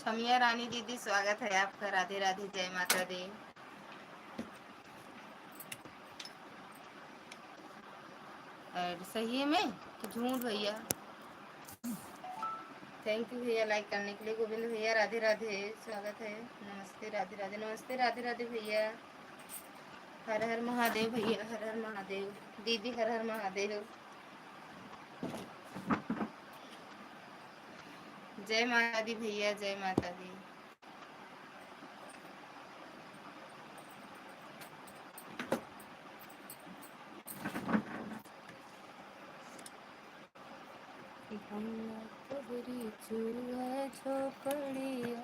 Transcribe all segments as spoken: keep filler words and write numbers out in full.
छमिया रानी दीदी, स्वागत है आपका। राधे राधे, जय माता दी। और सही में कि झूठ भैया? Thank you भैया like करने के लिए। गोविंद भैया राधे राधे, स्वागत है। नमस्ते राधे राधे, नमस्ते राधे राधे भैया। हर हर महादेव भैया, हर हर महादेव। दीदी हर हर महादेव। जय माता दी भैया, जय माता दी। भैया तोहरी चूल्हा झोपड़िया।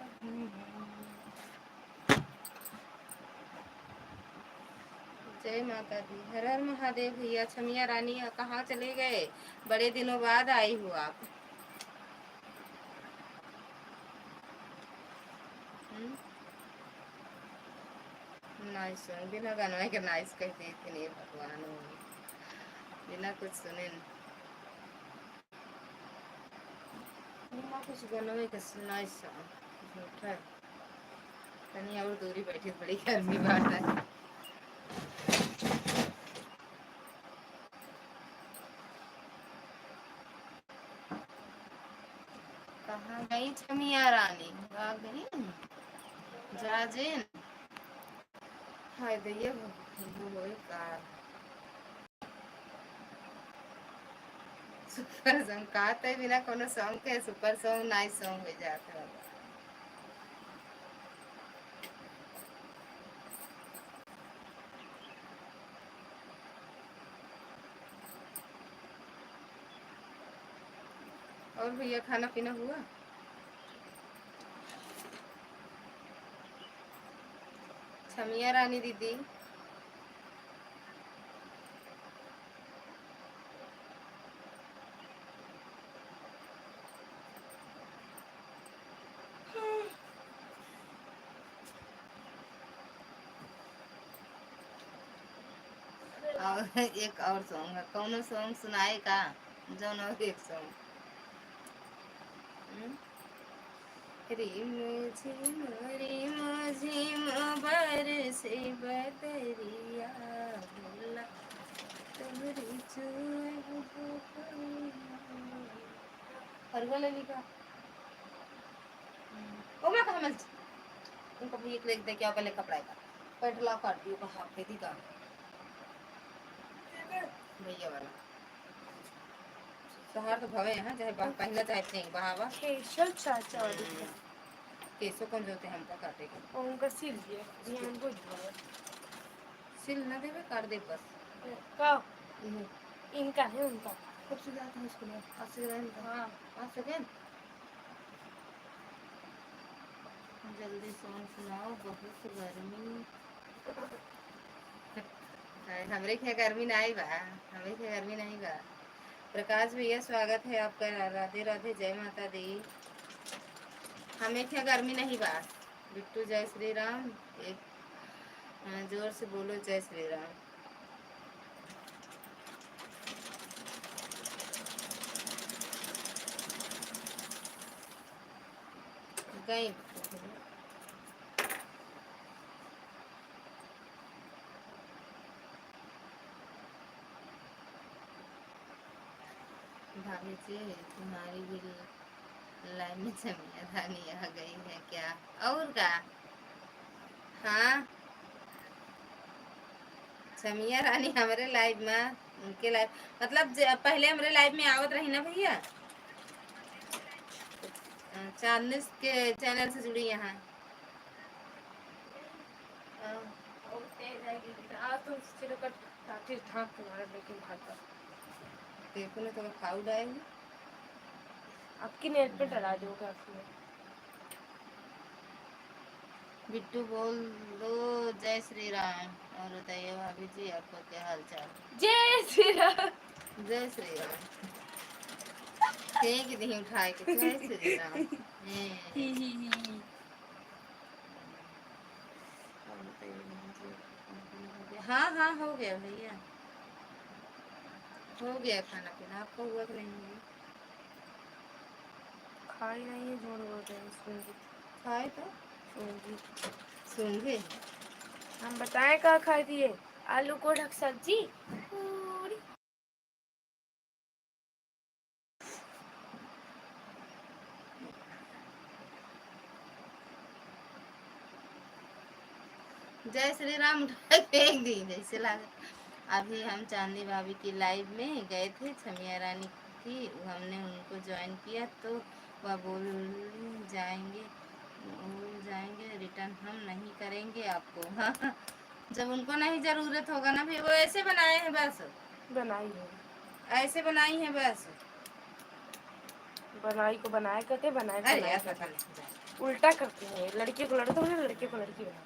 जय माता दी, हर हर महादेव भैया। छमिया रानी, आ, कहाँ चले गए? बड़े दिनों बाद आई हो आप। हम्म? Nice song, बिना गानवा के nice कह देते नहीं भगवान हो, बिना कुछ सुने न। बिना कुछ गानवा के nice song, झूठा है। तनी और दूरी बैठी, बड़ी गर्मी बात है। कहाँ गई छमिया रानी? आ गई? जा जेन। हाय दैया, वो, वो होए का? Super song, का तय बिना कोनो song के super song, nice song हो जात है। और भैया, खाना पीना हुआ? छमिया रानी दीदी। और एक और song है, कौनो song सुनाए का? जौन और एक song। हम्म? रिम झिम, रिम झिम बरसे बदरिया, भोला तोहरी चुए झोपड़िया। फरुआ ले ली का? हम्म। ओमा कहाँ मल? उनको भी एक लेके दे के आओ पहले कपड़ा का। पैंट लाओ काट दियो, का हाफ दे दी का? भैया वाला। तोहार तो भवे यहाँ, चाहे बा-, पहिला चाहे नहीं, बहावा। केशव चाचा और हम्म। केशव कौन जोते हमका काटे के? और उनका सिल दिए, ध्यान को दिए। सिल ना देवे, काट दे बस। का? इहे। इनका है, उनका। कब से जाते हैं स्कूल में? आज से गए हैं? हाँ। आज से गए? जल्दी song सुनाओ, बहुत गर्मी। हमरे के गर्मी नहीं बा, हमरे के गर्मी नहीं बा। प्रकाश भैया, स्वागत है आपका। राधे राधे, जय माता दी। हमें क्या गर्मी नहीं बा। बिट्टू, जय श्री राम। एक, अ, जोर से बोलो, जय श्री राम। गई। भाभी जी, तुम्हारी भी live में छमिया रानी आ गई है क्या? और का? हाँ, छमिया रानी हमरे live में, उनके live, मतलब, जे पहले हमरे live में आवत रही ना भैया, चांदनी के channel से जुड़ी यहाँ। हाँ। आज तो सिर का टाटी ढांक के मारा, लेकिन भाग गया। देखो ना, तो खाऊ डाएगी। आपकी nail paint हटा दो क्या आपने? बिट्टू बोल दो, "जय श्री राम।" और बताइए भाभी जी, आपका क्या हाल चाल? जय श्री राम। जय श्री राम। फेंक दी उठाए के, "जय श्री राम।" हैं। ही, ही, ही, ही। हाँ, हाँ, हो गया भैया, हो गया खाना पीना। आपका हुआ कि नहीं हुआ? खाई नहीं है, झूठ बोल रहे हैं, सुन के। खाए तो सूंघी। सूंघे। हम बताएं का खाए दिए? आलू कोहड़ा के सब्जी, पूरी। जय श्री राम उठा के फेंक दी जैसे लागे। अभी हम चांदनी भाभी की लाइव में गए थे, छमिया रानी थी, हमने उनको ज्वाइन किया तो वह बोल जाएंगे, बोल जाएंगे, रिटर्न हम नहीं करेंगे आपको। जब उनको नहीं जरूरत होगा ना, फिर वो ऐसे बनाए हैं बस। बनाई है। ऐसे बनाई है बस। बनाई को बनाए करते, बनाए को अरे बनाए यार, करते। पता नहीं। उल्टा करती है, लड़की को लड़का बना, लड़के को लड़की बना।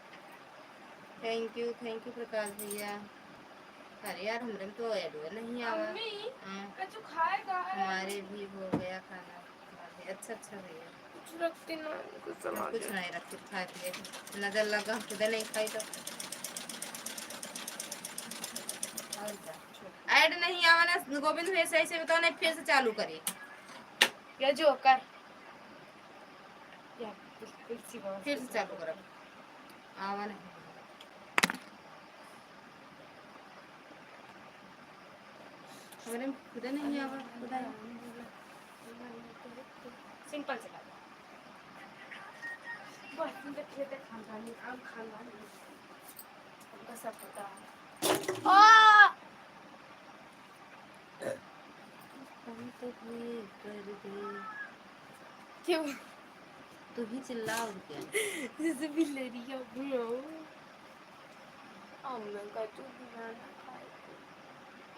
Thank you, thank you प्रकाश भैया। अरे यार, हमरे में तो ऐड हुआ नहीं आवा। मम्मी, हाँ। कछु खाएगा? हमारे भी हो गया खाना। अच्छा, अच्छा भैया। कुछ रखती ना, कुछ सामान कुछ दे। नहीं रखती, खाए पिए। नजर लगा, खुदे नहीं खाई तो। और क्या? ऐड नहीं आवा ना, गोविंद भैया सही से बताओ, नहीं फिर से चालू करिए। या जोकर। या फिर, फिर से बोल। फिर से चालू करब। आवा नहीं। हमरे में खुदे नहीं आवा, खुदा है। सिंपल से बात। बस, तुम तो खेते खानदानी, आम खानदानी। हमका सब पता है। आ! हम तो हुए कर दे। क्यों? तू ही चिल्लाओ क्या? जैसे बिलरिया भूँ। हम लोग का तू भी ना खाए।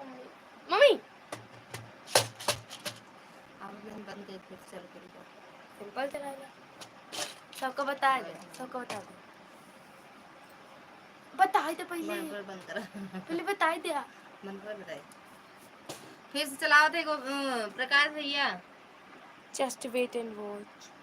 मम्मी, मम्मी! अब मैंने बंद कर, फिर चालू कर दो। सिंपल चलाएगा। सबको बता दे, सबको बता दे। बताई तो पहले। मन पर बंद करा। पहले बताई दे। मन पर बताई। फिर से चलाओ थे, गो-, अ, प्रकाश भैया। Just wait and watch।